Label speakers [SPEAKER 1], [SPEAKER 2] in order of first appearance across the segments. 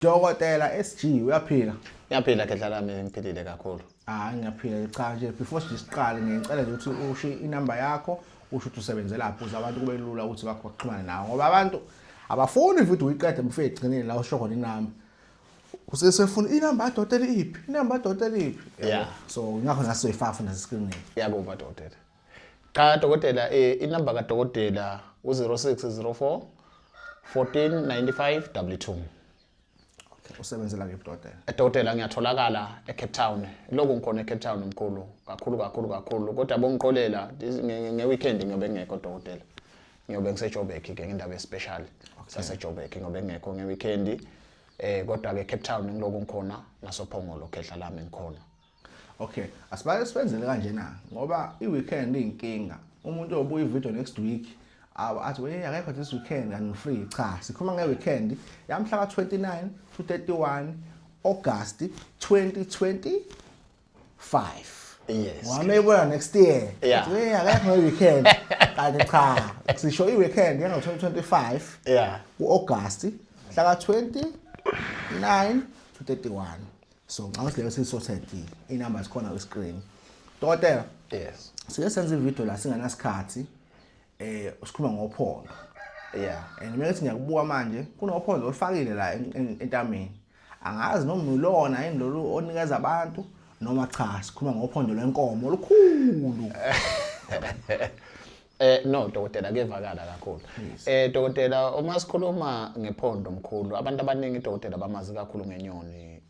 [SPEAKER 1] Dokotela SG uyaphila?
[SPEAKER 2] Ngiyaphila khehla lami, ngiphilile kakhulu.
[SPEAKER 1] Hayi, ngiyaphila. Cha nje, before nje siqale, ngicela nje ukuthi usho inamba yakho, usho ukuthi usebenzelaphi, ukuze abantu kube lula ukuthi baxhumane nawe, ngoba abantu abafuni ividiyo uyiqede mfethu, egcineni la usho khona inamba. Usesefuna inamba kadokotela iphi? Inamba kadokotela iphi? So ngakho nasizoyifaka futhi nasescreenini.
[SPEAKER 2] Ngiyakuzwa, dokotela. Cha dokotela, inamba kadokotela u-0604 1495 22.
[SPEAKER 1] Okay, usebenzela kephi, dokotela?
[SPEAKER 2] Dokotela, ngiyatholakala eCape Town. Lokhu ngikhona eCape Town, mkhulu, kakhulu kakhulu kakhulu. Kodwa bongiqolela, nge-weekend ngiyobe ngekho, dokotela. Ngiyobe ngiseJoburg ke ngendaba especial saseJoburg, ngiyobe ngekho nge-weekend. Kodwa ke Cape Town ngiloku ngikhona, nasoPhongolo, khehla lami, ngikhona.
[SPEAKER 1] Okay, asibake sibenzele kanjena ngoba i-weekend iyinkinga. Umuntu obuya i-video next week athi, "Wey, akekho this weekend, angi-free." Cha, sikhuluma nge-weekend yamhla ka-29 to 31 August 2025. Wame ibona next year. Athi, "Wey, akekho nge-weekend." Kanti cha, sisho i-weekend yango-2025 ku-August mhla ka-29 to 31. So ngicabanga ukuthi leyo siyisorted, inamba zikhona kwi-screen. Dokotela, sike senze ivideo la singanasikhathi, sikhuluma ngophondo. And mina ngithi ngiyakubuka manje, kunophondo olufakile la entameni. Angazi noma ulona yini lolu onikeza abantu noma cha, sikhuluma ngophondo lwenkomo olukhulu.
[SPEAKER 2] No dokotela, kuyevakala kakhulu. Dokotela, uma sikhuluma ngephondo mkhulu, abantu abaningi, dokotela, bamazi kakhulu ngenyoni,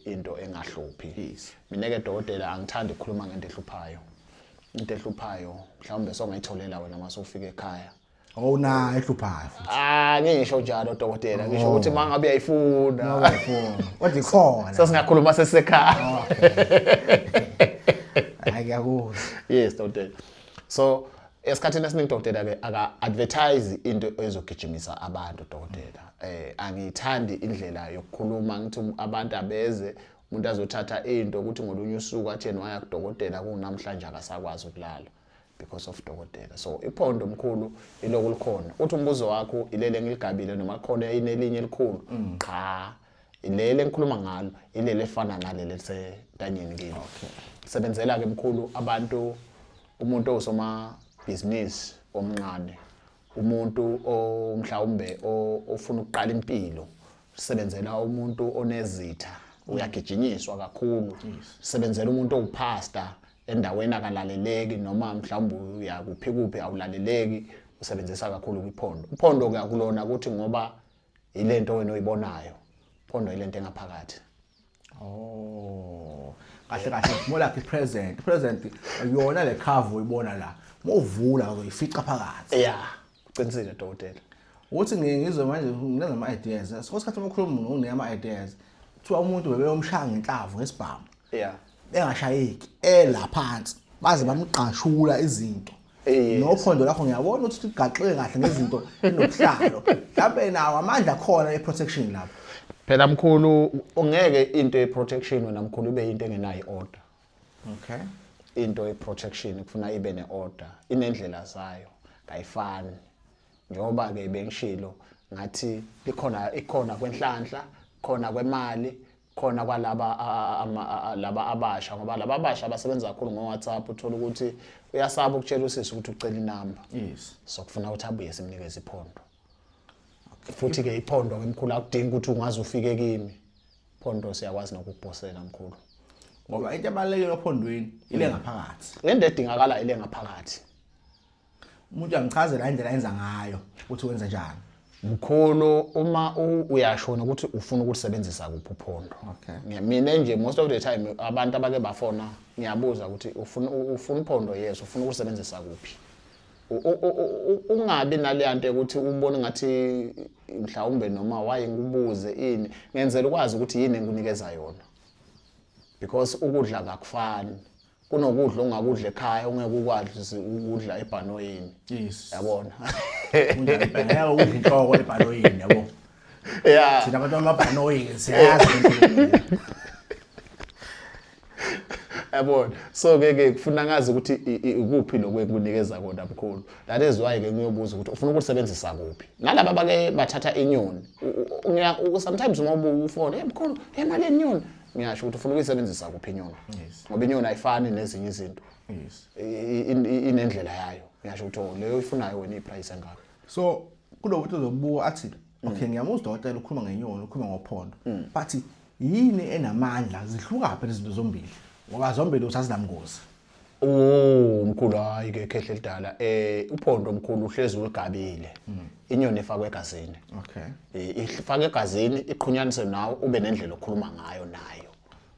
[SPEAKER 2] into engahluphi. Mina ke dokotela, angithandi ukukhuluma ngento ehluphayo. Into ehluphayo mhlawumbe songayitholela wena mase ufika ekhaya.
[SPEAKER 1] Awunayo ehluphayo futhi?
[SPEAKER 2] Ah, ngisho njalo dokotela, ngisho ukuthi mangabe uyayifuna.
[SPEAKER 1] Ngoba uyayifuna. Kodwa ikhona.
[SPEAKER 2] Sesingakhuluma sesekhaya.
[SPEAKER 1] Hayi, ngiyakuzwa.
[SPEAKER 2] Yes dokotela. So esikhathini esiningi dokotela ke aka advertise into ezogijimisa abantu, dokotela. Angiyithandi indlela yokukhuluma ngithi abantu abeze, umuntu azothatha into ukuthi ngolunye usuku athi yena waya kudokotela, kunamhlanje akasakwazi ukulala because of dokotela. So iphondo mkhulu iloku likhona. Uthi umbuzo wakho ilele ngiligabile noma khona inelinye elikhulu? Cha, ilele engikhuluma ngalo ilele efana naleli elisentanyeni kimi. Sebenzela ke mkhulu abantu, umuntu owusoma business omncane, umuntu mhlawumbe ofuna ukuqala impilo, sebenzela umuntu onezitha, uyagijinyiswa kakhulu, sebenzela umuntu owupastor endaweni akalaleleki, noma mhlawumbe uyakuphi kuphi awulaleleki, usebenzisa kakhulu kwiphondo. Uphondo ke akulona ukuthi ngoba ilento wena oyibonayo, uphondo ilento engaphakathi.
[SPEAKER 1] Oh. Kahle kahle more like i-present. I-present yona le cover uyibona la. Mawuvula uzoyifica phakathi.
[SPEAKER 2] Yeah, uqinisile dokotela.
[SPEAKER 1] Uthi ngiye ngizwe manje ngineza ama ideas. So isikhathi uma ukhuluma unika ama ideas. Kuthiwa umuntu bebeyomshaya ngenhlavu, ngesibhamu. Bengashayeki ela phansi. Baze bamqashula izinto. Nophondo lakho ngiyabona ukuthi ugaxeke kahle ngezinto enobuhlalo. Mhlawumbe nawo amandla khona e-protection lapho.
[SPEAKER 2] Phela mkhulu, ungeke into ye-protection wena mkhulu ibe into engenayo i-order. Into ye-protection kufuna ibe ne-order, inendlela zayo, kayifani. Njengoba ke bengishilo ngathi likhona, ikhona kwenhlanhla, khona kwemali, khona kwalaba laba abasha, ngoba laba abasha abasebenza kakhulu ngo-WhatsApp, uthola ukuthi uyasaba ukutshela usisi ukuthi ucela inamba. So kufuna ukuthi abuye simnikeze iphondo. Futhi ke iphondo ke mkhulu akudingi ukuthi ungaze ufike kimi. Phondo siyakwazi nokukuposela mkhulu.
[SPEAKER 1] Ngoba into ebalulekile ophondweni ile ngaphakathi.
[SPEAKER 2] Lento edingakala ile ngaphakathi.
[SPEAKER 1] Umuntu uyangichazela indlela enza ngayo ukuthi wenza njani.
[SPEAKER 2] Mkhulu, uma uyashona ukuthi ufuna ukulisebenzisa kuphi uphondo. Mina nje most of the time abantu abake bafona ngiyabuza ukuthi ufuna uphondo, yes, ufuna ukulisebenzisa kuphi. Ungabi naleya nto yokuthi ubone ngathi mhlawumbe noma waye ngikubuze ini, ngenzela ukwazi ukuthi yini engikunikeza yona. Because ukudla kakufani. Kunokudla ongakudla ekhaya ongeke ukwazi ukudla ebhanoyini. Yabona?
[SPEAKER 1] Kunjalo, ngeke udle inhloko ebhanoyini, yabo. Thina abantu bamabhanoyi siyazi into.
[SPEAKER 2] Yabona, so ke ke kufuna ngazi ukuthi ikuphi lokhu enkunikeza kona mkhulu. That is why ke ngiyobuza ukuthi ufuna ukulisebenzisa kuphi. Nalaba bake bathatha inyoni, sometimes uma ubuka ufone, hey mkhulu, hey mali yenyoni, ngiyasho ukuthi ufuna ukuyisebenzisa kuphi inyoni. Ngoba inyoni ayifani nezinye izinto. Inendlela yayo. Ngiyasho ukuthi oh leyo uyifunayo wena iprice engaka.
[SPEAKER 1] So kulo muntu ozobuka athi okay, ngiyamuzwa udokotela ukhuluma ngenyoni, ukhuluma ngophondo, but yini enamandla? Zihlukaphi lezi zinto zombili? Ngoba zombili usazinamngozi.
[SPEAKER 2] Oh mkhulu, hayi ke khehle elidala, uphondo mkhulu uhlezi uligabile. Inyoni ifakwe egazini. Ifakwe egazini, iqhunyaniswe nawe, ube nendlela okhuluma ngayo nayo.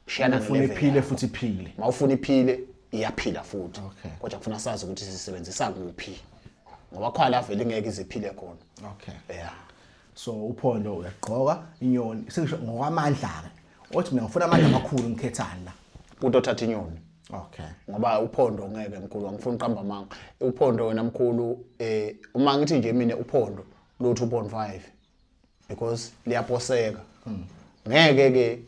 [SPEAKER 1] Shiyana ufuna nge-level iphile yakho. Futhi iphile.
[SPEAKER 2] Mawufuna iphile, iyaphila futhi. Kodwa kufuna sazi ukuthi sisebenzisa kuphi. Ngoba khwala vele ingeke iziphile khona. Yeah.
[SPEAKER 1] So uphondo uyagqoka, inyoni sengisho ngokwamandla ke. Othi mina ngifuna amandla amakhulu, ngikhethani la?
[SPEAKER 2] Umuntu othatha inyoni. Ngoba uphondo ngeke mkhulu, angifuni uqamba amanga. Uphondo wena mkhulu, uma ngithi nje mina uphondo lo 2.5 because liyaposeka. Ngeke ke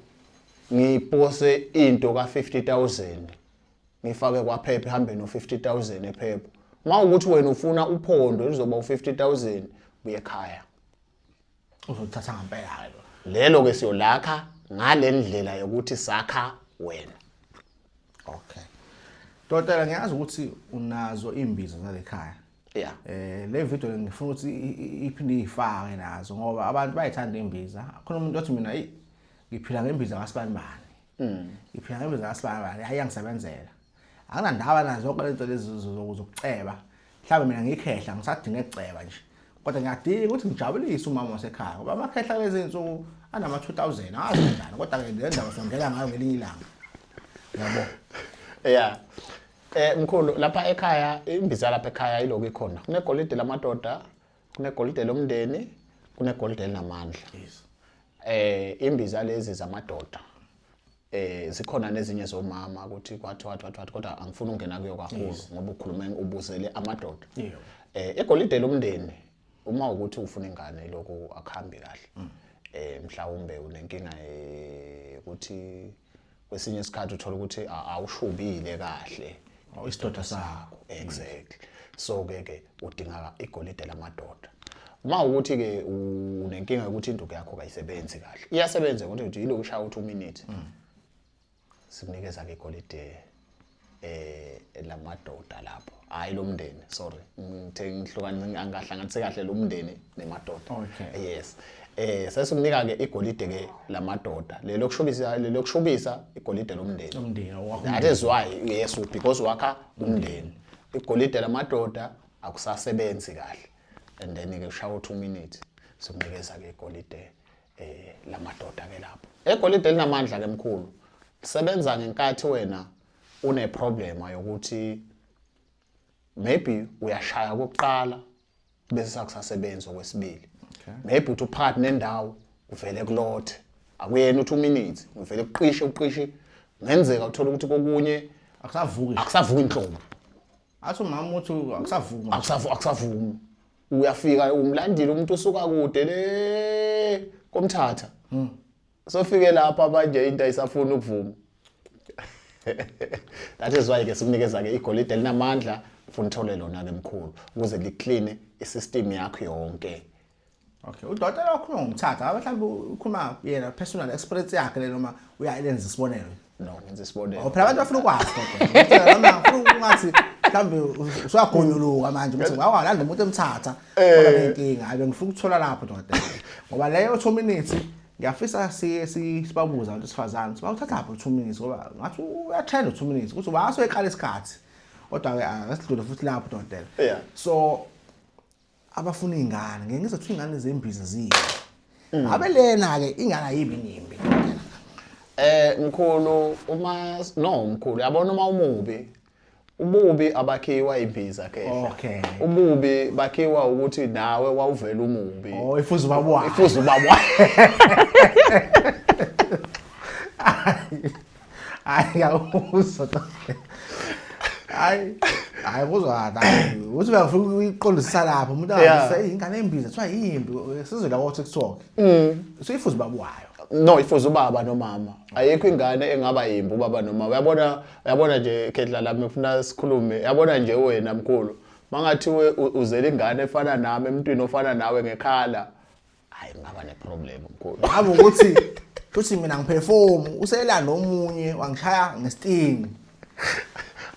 [SPEAKER 2] ngipose into ka 50,000 ngifake kwaphepha ihambe no 50,000 ephepha. Uma ukuthi wena ufuna uphondo lizoba u50,000, buye ekhaya.
[SPEAKER 1] Uzothatha ngempela ke
[SPEAKER 2] lo. Lelo ke siyolakha ngalendlela yokuthi sakha wena.
[SPEAKER 1] Okay. Dokotela, ngiyazi ukuthi unazo imbiza zalekhaya. Le video le ngifuna ukuthi iphinde ifake nazo ngoba abantu bayithanda imbiza. Khona umuntu othi mina eyi ngiphila ngembiza kaSibanibani. Ngiphila ngembiza kaSibanibani, hayi iyangisebenzela. Anginandaba nazo zonke lezi lezi zokuceba. Mhlawumbe mina ngikhehla ngisadinga ekuceba nje. Kodwa ngiyadinga ukuthi ngijabulise umama wasekhaya ngoba amakhehla kulezi insuku anama 2000, angazi kanjani, kodwa ke le ndaba songena ngayo ngelinye ilanga. Yabo.
[SPEAKER 2] Yeah. Mkhulu, lapha ekhaya imbiza lapha ekhaya iloku ikhona. Kunegolide lamadoda, kunegolide lomndeni, kunegolide elinamandla. Imbiza lezi zamadoda. Zikhona nezinye zomama ukuthi kwathi wathi wathi wathi, kodwa angifuni ukungena kuyo kakhulu ngoba ukhuluma ubuzele amadoda. Igolide lomndeni uma ukuthi ufuna ingane lokhu akuhambi kahle. Mhlawumbe unenkinga ukuthi kwesinye isikhathi uthola ukuthi awushubile kahle.
[SPEAKER 1] Oh, isidoda sakho.
[SPEAKER 2] Exactly. So ke ke udinga igolide lamadoda. Uma ukuthi ke unenkinga yokuthi induku yakho kayisebenzi kahle. Iyasebenza kodwa uthi yilokhu ushaya u2 minutes. Sikunikeza ke igolide lamadoda lapho. Hayi lo mndeni, sorry. Ngithe ngihlukane angahlanganisi kahle lo mndeni nemadoda. Yes. Sesikunika ke igolide ke lamadoda. Lelo kushubisa, lelo kushubisa igolide lomndeni.
[SPEAKER 1] Umndeni owakha.
[SPEAKER 2] That is why, yes, because wakha umndeni. Igolide lamadoda akusasebenzi kahle. And then ke ushaya 2 minutes sikunikeza ke igolide lamadoda ke lapho. Egolide linamandla ke mkhulu. Lisebenza ngenkathi wena une problem yokuthi maybe uyashaya kokuqala bese sakusasebenza okwesibili. Maybe uthi uphakathi nendawo uvele kulothe. Akuyena u2 minutes, uvele uqishe uqishe, ngenzeka uthola ukuthi kokunye
[SPEAKER 1] akusavuki.
[SPEAKER 2] Akusavuki inhlobo.
[SPEAKER 1] Athi umama uthi akusavuki.
[SPEAKER 2] Akusavuki. Uyafika umlandile umuntu usuka kude le komthatha. Sofike lapha manje into ayisafuni ukuvuma. That is why ke sikunikeza ke igolide elinamandla, ufuna uthole lona ke mkhulu ukuze liclean isystem yakho yonke.
[SPEAKER 1] Okay, udokotela wakhuluma ngomthatha, ngabe mhlawumbe ukhuluma yena personal experience yakhe le noma uyayenza isibonelo?
[SPEAKER 2] No, ngenza isibonelo.
[SPEAKER 1] Oh, phela abantu bafuna ukwazi kodwa. Noma ngifuna ungathi mhlawumbe usuyagonyuluka manje ukuthi wawalanda umuntu emthatha kodwa nenkinga, abe ngifuna ukuthola lapho dokotela. Ngoba leyo 2 minutes ngiyafisa siye sibabuza abantu besifazane sibawuthatha lapho 2 minutes ngoba ngathi uyatrend 2 minutes ukuthi wasoyiqala isikhathi. Kodwa ke asidlule futhi lapho dokotela. So abafuna ingane ngeke ngizothi ingane zembiza ziyini. Abe lena ke ingane ayibi nimbi.
[SPEAKER 2] Mkhulu uma no mkhulu yabona uma umubi ububi abakhiwa imbiza ke. Ububi bakhiwa ukuthi nawe wawuvela umubi.
[SPEAKER 1] Oh, ifuza ubaba wakhe.
[SPEAKER 2] Ifuza ubaba wakhe.
[SPEAKER 1] Hayi ngiyakuzwa. Hayi. Hayi, kuzwa kahle uthi uyafuna ukuyiqondisa lapho umuntu angase ingane embiza kuthiwa yimbi sizwe la ko TikTok. So ifuze babuwayo.
[SPEAKER 2] No, ifuze ubaba nomama. Ayikho ingane engaba yimbi ubaba nomama. Uyabona, uyabona nje Khehla lami, ufuna sikhulume. Uyabona nje wena mkhulu, mangathiwe uzele ingane efana nami emntwini ofana nawe ngekhala, hayi, ngaba neproblem mkhulu.
[SPEAKER 1] Ngabe ukuthi futhi mina ngiperform uselanda omunye wangishaya ngesting.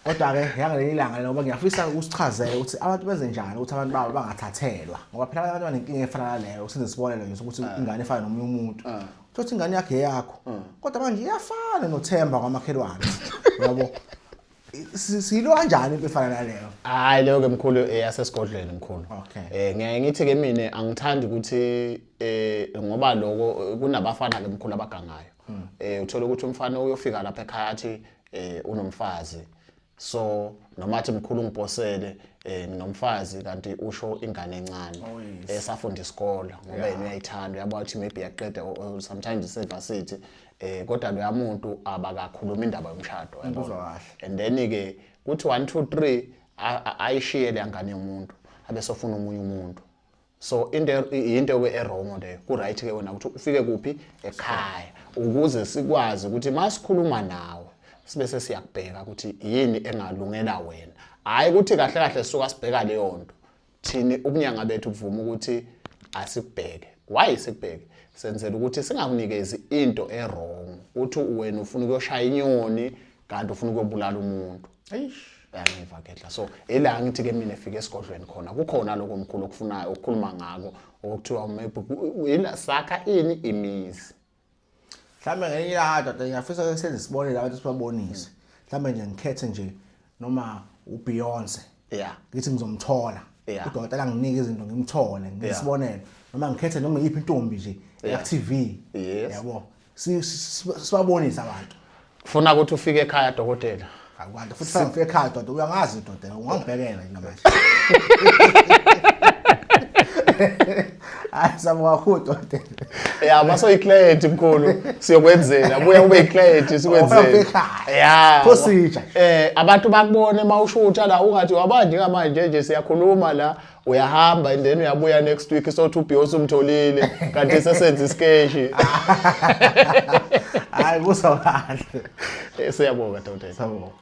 [SPEAKER 1] Kodwa ke yangaleli ilanga ngoba ngiyafisa ukusichazela ukuthi abantu benze njani ukuthi abantu babo bangathathelwa, ngoba phela abantu banenkinga efana naleyo. Senze isibonelo nje sokuthi ingane efana nomunye umuntu, uthothi ingane yakhe eyakho, kodwa manje iyafana noThemba kwamakhelwane, uyabo? Siyilo kanjani into efana naleyo?
[SPEAKER 2] Hayi, leyo ke mkhulu eyasesigodlweni mkhulu. Ngiyaye ngithi ke mina angithandi ukuthi ngoba lokho kunabafana ke mkhulu abagangayo. Uthola ukuthi umfana uyofika lapha ekhaya athi unomfazi, so noma athi mkhulu ngiposele nginomfazi, kanti usho ingane encane esafunda isikole, ngoba yena uyayithanda, uyabona ukuthi maybe yaqeda or sometimes isevasithi, kodwa loya muntu abakakhuluma indaba yomshado, uyabona?
[SPEAKER 1] Ngikuzwa kahle.
[SPEAKER 2] And then ke kuthi 1 2 3 ayishiye le ngane yomuntu, abe sofuna omunye umuntu. So into ke e-wrong leyo. Ku right ke wena ukuthi ufike kuphi ekhaya ukuze sikwazi ukuthi masikhuluma nawe sibe sesiyakubheka ukuthi yini engalungela wena, hayi ukuthi kahle kahle sisuka sibheka leyo nto. Thini ubunyanga bethu buvuma ukuthi asikubheke. Why sikubheke? Senzela ukuthi singakunikezi into e-wrong, uthi wena ufuna ukuyoshaya inyoni kanti ufuna ukuyobulala umuntu.
[SPEAKER 1] Eish.
[SPEAKER 2] Uyangiva Khehla? So ila ngithi ke mina efike esigodlweni khona kukhona lokho omkhulu okufunayo ukukhuluma ngako, okuthiwa maybe ila sakha ini imizi.
[SPEAKER 1] Mhlawumbe ngelinye ilanga, doda, ngiyafisa ukuthi senze isibonelo abantu sibabonise. Mhlawumbe nje ngikhethe nje noma uBeyonce. Ngithi ngizomthola. Udokotela anginike izinto ngimthole, ngisibonelo. Noma ngikhethe noma iyiphi intombi nje ya TV. Yabo. Sibabonise abantu.
[SPEAKER 2] Kufuna ukuthi ufike ekhaya, dokotela.
[SPEAKER 1] Akwanti futhi fanele ngifike ekhaya, doda, uyangazi doda, ungangibhekela nje namanje. Hayi, sabonga kakhulu, doda.
[SPEAKER 2] Ya, masoyi-client mkhulu, siyokwenzela, buya ube yi-client sikwenzele.
[SPEAKER 1] Ekhaya. Procedure.
[SPEAKER 2] Abantu bakubone mawushutha la, ungathi waba njengamanje nje siyakhuluma la, uyahamba and then uyabuya next week, sothi uBeyonce umtholile kanti sesenza iskeshi.
[SPEAKER 1] Hayi, kusa kahle.
[SPEAKER 2] Siyabonga, dokotela.
[SPEAKER 1] Sabonga.